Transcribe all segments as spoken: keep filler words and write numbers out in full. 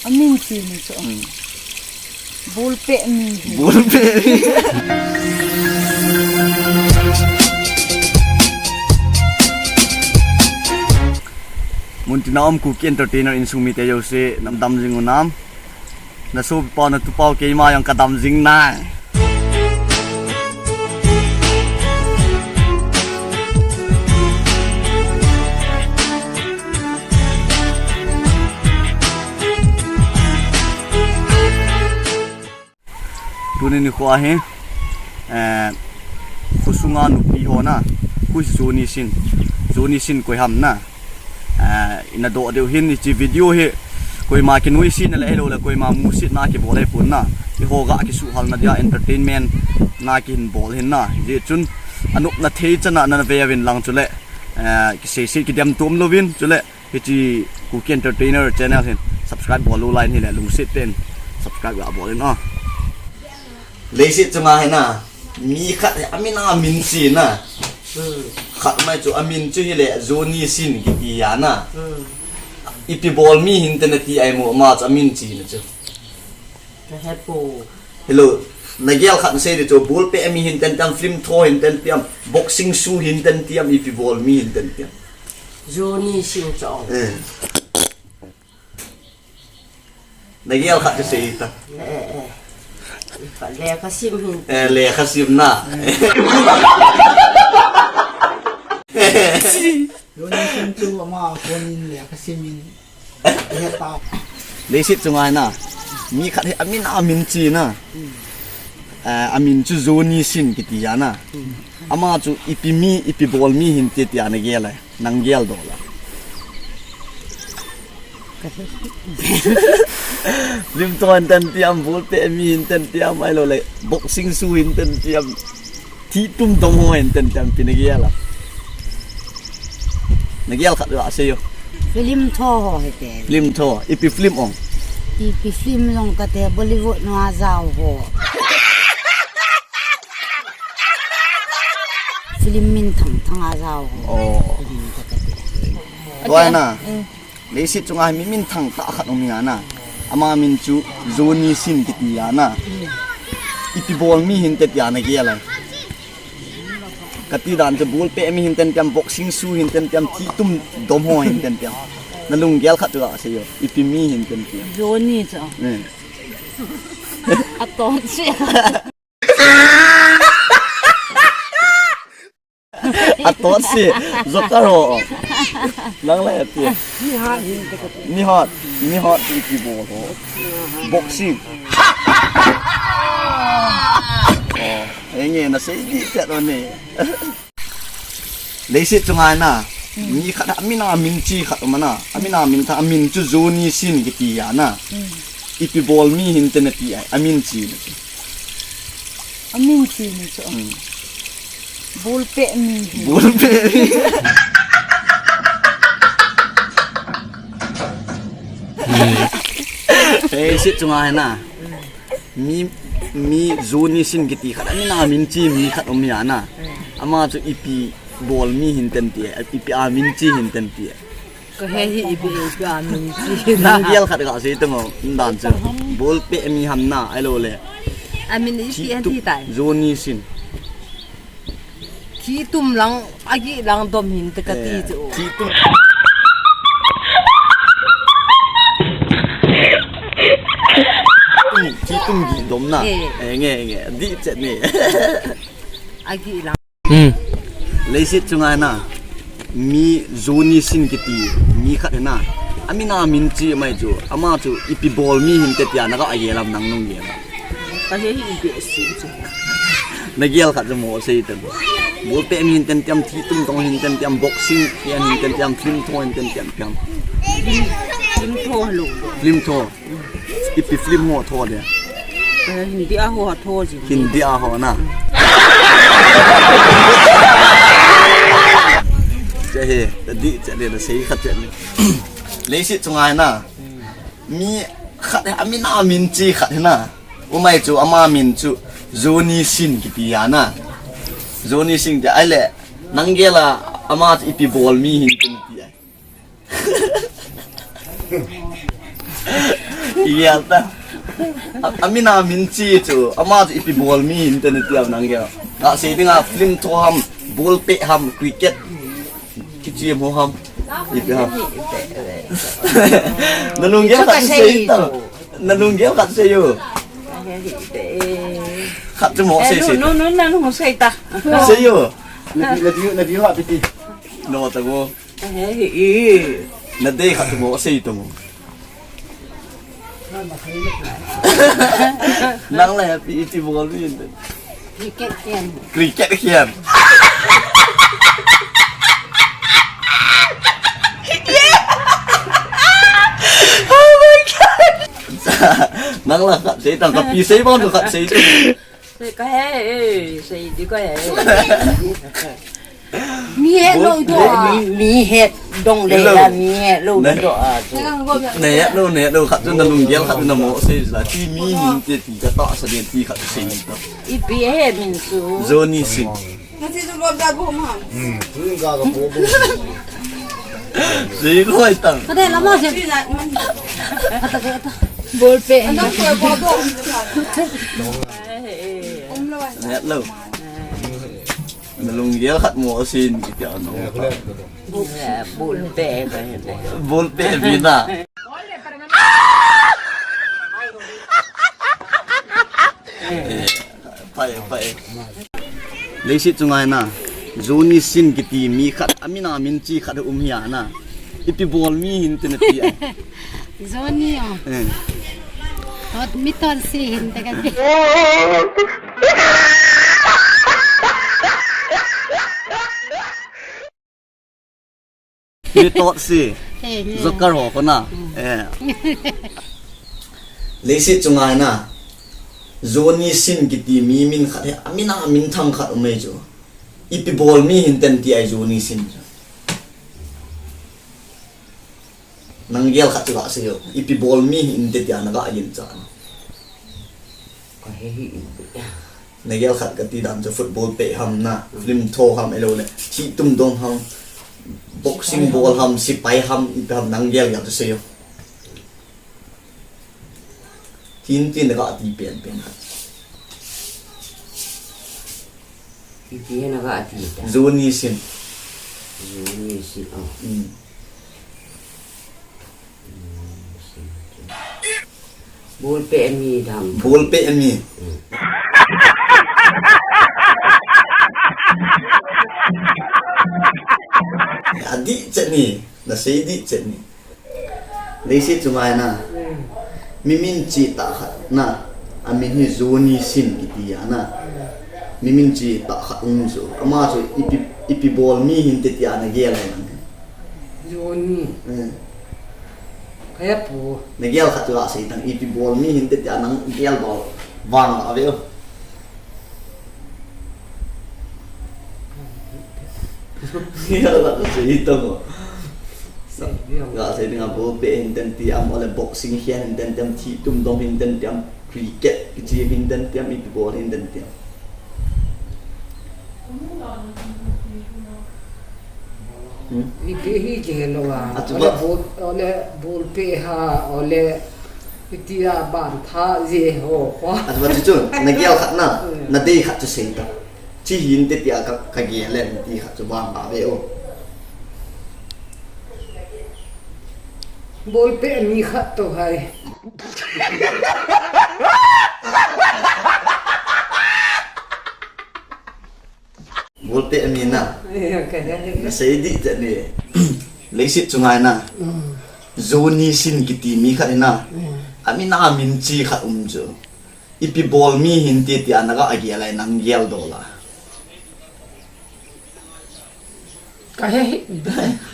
Amin chi ni chu. Hmm. Ball peh mi. Ball peh mi. Muntina um Kuki Entertainer insung mite jouse, nadam jing u nam? Na sopi pau, na tu pau, keima jong kadam jing nai. Tuni nikho hi, eh, khosunga nupi ho na, khu Johnny Sins, Johnny Sins koi ham na. Eh, ina doh diu hin, hiche video hi koima kinuisat na le, ahilou le koima musitna kibol ahipon na. Eiho ga kisuhal na dia entertainment na kihin bol hin na. Hijeh chun anopna thei chan a nana ve uvin lang chule, eh, kiseiset kidem tum louvin chule, hiche Kuki Entertainer channel hin subscribe bol lou lai in hile lungset tah in subscribe ga bol in o. Leiset chunga hi na, mi khat hi amin a min chi na. Hmm. Khat mai chu amin chu hile Johnny Sins kiti a na. Hmm. Ipi bol mi hinte nati ai mo, ama chu amin chi na chu. Ka he po. Hello, nagel khat sei di chu, ball peh mi hinte natiam, film tho hinte natiam, boxing su hinte natiam, ipi bol mi hinte natiam. Johnny Sins chu. Eh. Nagel khat chu sei ta. Eh, eh, eh. Lekha sim hin. Eh, lekha sim na. Johnny Sins chu ama konin lekha sim in. He ta. Leiset chunga hi na. Mi khat hi amin a min chi na. Eh, amin chu Johnny Sins kiti a na. Ama chu ipi mi, ipi bol mi hinte tia nagel ai. Nang gel doh la. Film tho hinte natiam, ball peh mi hinte natiam, ahilou le boxing su hinte natiam, thih tum dom ho hinte natiam, ipi nagel a. Nagel khat la sei o. Film tho ho hite. Film tho, ipi film ong? Ipi film jong kate, Bollywood na jao ho. Film minthang thang a jao ho. Oh. Film ka kati. Tua na. Mm. Leiset chunga hi mi minthang tah khat um hi a na. Ama min chu Johnny Sins kiti a na. Ipi bol mi hinte tia nagel ai. Kati dan chu ball peh mi hinte natiam, boxing su hinte natiam, thih tum dom ho hinte natiam. Na lunggel khat chu la sei o. Ipi mi hinte natiam. Johnny chu. Eh. Atot se. Atot se, Joker ho. Nang le pi. Ni hat, ni hat, ipi bol ho. Boxing. Oh, enge na sei di te ro ne. Leiset chunga hi na, mi khat amin a min chi khat um a na, amin a min tha, amin chu Johnny Sins kiti a na. Ipi bol mi hinte nati ai, amin chi na chu. Amin chi na chu. Hmm. Ball peh mi. Ball peh mi. Leiset chunga hi na. Mi, mi Johnny Sins kiti khat, amin a min chi mi khat um hi a na. Ama chu ipi bol mi hinte nati, ipi a min chi hinte nati. Ka he hi ipi, ipi a min chi na. Nang gel khat ka sei tung o, dan chu. Ball peh mi ham na, ahilou le. Amin ipi thih tum, anti tai. Johnny Sins. Thih tum lang, agih lang dom hinte kati chu. Eh, thih tum. Thih tum gih dom na. Eh. Eh, nge, nge, dih chet ni. Agih lang. Hmm. Leiset chunga hi na. Mi Johnny Sins kiti, mi khat hi na. Amin a min chi mai chu. Ama chu ipi bol mi hinte tia naga gel am nang nung gel a. Ka he hi ipi si chu. Nagel khat chu mo sei tan. Ball peh mi hinte natiam, thih tum dom hinte natiam, boxing hinte natiam, film tho hinte natiam, film. Film tho lo. Film tho. Ipi film ho tho de. Eh, Hindi a ho tho ji. Hindi a ho na. Che he, di che de sei khat che ni. Leiset chunga hi na. Mi khat hi amin a min chi khat hi na. Umai chu ama min chu Johnny Sins kiti a na. Johnny Sins ti ahile nang gel a ama chu ipi bol mi hinte nati ai. Gel ta. A, amin a min chi chu, ama chu ipi bol mi hinte nati am nang gel. Gasei dinga film tho ham, ball peh ham, cricket. Kichi mo ham. Ipi ham. Nalunggel khat sei ta. Nalunggel khat sei o. Khat chu mo sei sei. No, no, no, nanu mo sei ta. Sei o. Na view, na view ha piti. No ta mo. Nadei khat chu mo sei ta mo. Nang le happy iti bol mi. Cricket khen. Cricket khen. Oh my God. Nang la khat sei tang, kapi sei bang tu khat sei tu. Sei ka he, eh, sei di ka he. Mi he lo do a. Mi, mi he dong le la, mi he lo do a. Ne ya lo, ne ya lo, khat tu nalunggel, khat tu namo sei la. Ti mi hin te ti kata sa den ti khat sei ta. Ipi he min chu. Johnny Sins. Sei loi tang. Ka de la mo se. Ball peh. Net lo. Nalunggel khat mo sei kiti ano. Ball peh ka he. Ball peh bina. Pai, pai. Leiset chunga na, Johnny Sins kiti mi khat, amin a min chi khat um hi a na. Ipi bol mi hinte nati a. Johnny o. Eh. Hot mi ton si hinte kati. Mi tot si. Eh, eh. Joker ho kona. Eh. Leiset chunga na, Johnny Sins kiti mi min khat hi, amin a min thang khat um e chu. Ipi bol mi hinte nati ai Johnny Sins chu. Nang gel khat chu gasei o. Ipi bol mi hinte tia naga gin cha. Ka he hi. Nagel khat kati dan chu football peh ham na, film tho ham, ahilou le thih tum dong ham, boxing bol ham, sipai ham, ipi ham nang gel gel chu sei o. Tin tin naga ti pen pen khat. Ipi he naga ti ta. Johnny Sins. Johnny Sins, oh. Hmm. Ball peh mi dam. Ball peh mi. Hmm. Adih chet ni, nasei dih chet ni. Leiset chunga na. Hmm. Mi min chi tah khat na. Amin hi Johnny Sins kiti a na. Hmm. Mi min chi tah khat um chu. Ama chu ipi, ipi bol mi hinte tia nagel ai nang. Johnny. Hmm. Ka he pu. Nagel khat chu gasei tang, ipi bol mi hinte tia nang gel bol vang a ve o. Gel la sei tang o. Gasei dinga ball peh hinte nati am, ahilou le boxing khen hinte nati am, thih tum dong hinte nati am, cricket kichi hinte nati am, ipi bol hinte nati am. Hmm? Ipi hi kihe lou a. Atu ahilou le ba- ball, ahilou le ball peh ha, ahilou le itia ban tha je ho kho. Atu ba chu chu, nagel khat na, hmm, nadei khat chu sei ta. Chi hinte tia ka, kagel e nati khat chu vang a ve o. Ball peh mi khat toh hai. Ball peh mi na. Eh, ka he. Nasei dih chet ni. Leiset chunga na. Mm. Johnny Sins kiti mi khat na. Mm. Amin a min chi khat um chu. Ipi bol mi hinte tia naga gel ai nang gel dol a. Ka he hi.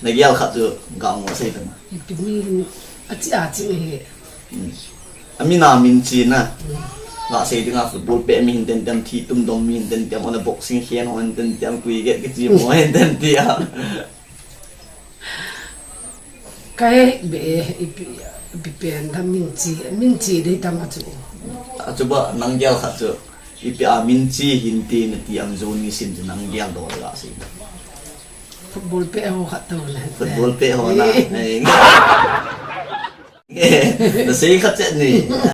Nagel khat chu ga mo sei ta na. Ipi mi hin achi achi ni he. Hmm. Amin a min chi na. Hmm. Gasei dinga football peh mi hinte nati am, thih tum dong mi hinte nati am, ahilou le boxing khen ho hinte nati am, cricket kichi mo hinte nati am. Ka he be, ipi, ipi pen da min chi, min chi dei tam a chu. Achu ba nang gel khat chu. Ipi a min chi hinte nati am Johnny Sins chu nang gel dol gasei. Football peh ho khat toh na. Football peh ho na. Eh. Eh. Nasei khat chet ni.